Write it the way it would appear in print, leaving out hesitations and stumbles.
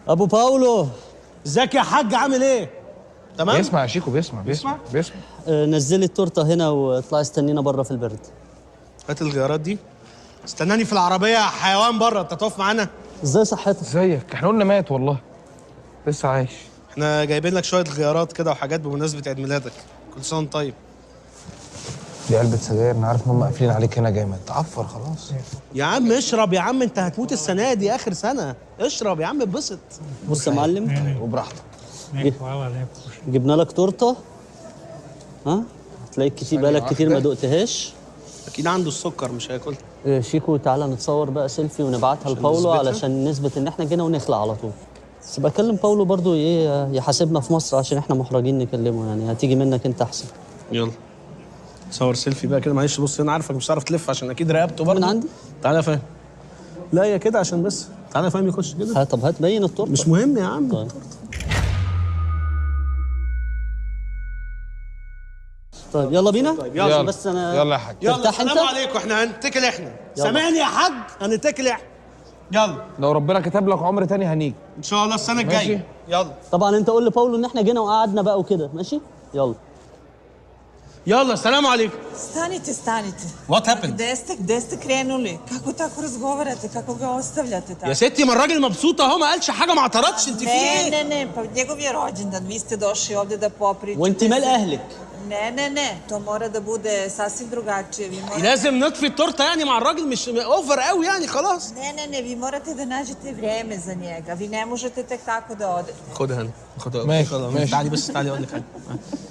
ابو باولو، ازيك يا حاج؟ عامل ايه؟ تمام؟ بيسمع يا شيكو، بيسمع بيسمع بيسمع. نزلي التورتة هنا واطلعي استنينا بره في البرد. هات الغيارات دي. استناني في العربية يا حيوان بره، انت تقف معانا؟ ازاي صحتك؟ ازيك؟ احنا قلنا مات والله، لسه عايش. احنا جايبين لك شوية غيارات كده وحاجات بمناسبة عيد ميلادك. كل سنة وانت طيب. دي علبة سجاير، انا عارف ان هم قافلين عليك هنا جامد. تعفر خلاص يا عم. اشرب يا عم، انت هتموت السنة دي، اخر سنة. اشرب يا عم، اتبسط. بص يا معلم، وبراحتك. جبنا لك تورته، ها هتلاقيك كتير بقالك كتير ما دقتهاش. اكيد عنده السكر مش هياكلها. شيكو تعالى نتصور بقى سيلفي ونبعتها لباولو نثبتها؟ علشان نثبت ان احنا جينا ونخلع على طول. بس بكلم باولو برضو ايه يحاسبنا في مصر عشان احنا محرجين نكلمه، يعني هتيجي منك انت احسن. يلا صور سيلفي بقى كده. معلش بص هنا، عارفك مش هتعرف تلف عشان اكيد رقبته برضه. من عندي؟ تعالى يا فاهم. لا يا كده عشان بس تعالى يا فاهم يخش كده. ها طب هات بين التورتة. مش مهم يا عم. طيب. طيب يلا بينا. طيب يلا. بس انا يلا يا حاج. يلا ترتاح انت؟ السلام عليكم، احنا هنتكل احنا. يلا. سامعني يا حاج؟ هنتكل احنا. يلا لو ربنا كتب لك عمر تاني هنيجي ان شاء الله السنة ماشي. الجاية. يلا طبعا انت قول لباولو ان احنا جينا وقعدنا بقى وكده، ماشي؟ يلا يلا السلام عليكم. Stanite, stanite. What happened? Gde ste krenuli? Kako tako razgovarate? Kako ga ostavljate tako? يا ستي ما الراجل مبسوط اهو، ما قالش حاجة، ما اعترضش. انت في Ne, ايه؟ ne, ne, pa njegov je rođendan, vi ste došli ovde da popričate. وانت مال اهلك؟ Ne, ne, ne, to mora da bude sasvim drugačije. Vi morate... لازم نطفي التورتة يعني مع الراجل، مش over قوي يعني. خلاص Ne, ne, ne, vi morate da nađete vreme za njega. Vi ne možete tek tako da odete. خدها هنا، خدها. ماشي، خلاص. ماشي. تعالي بس، تعالي اقول لك حاجة.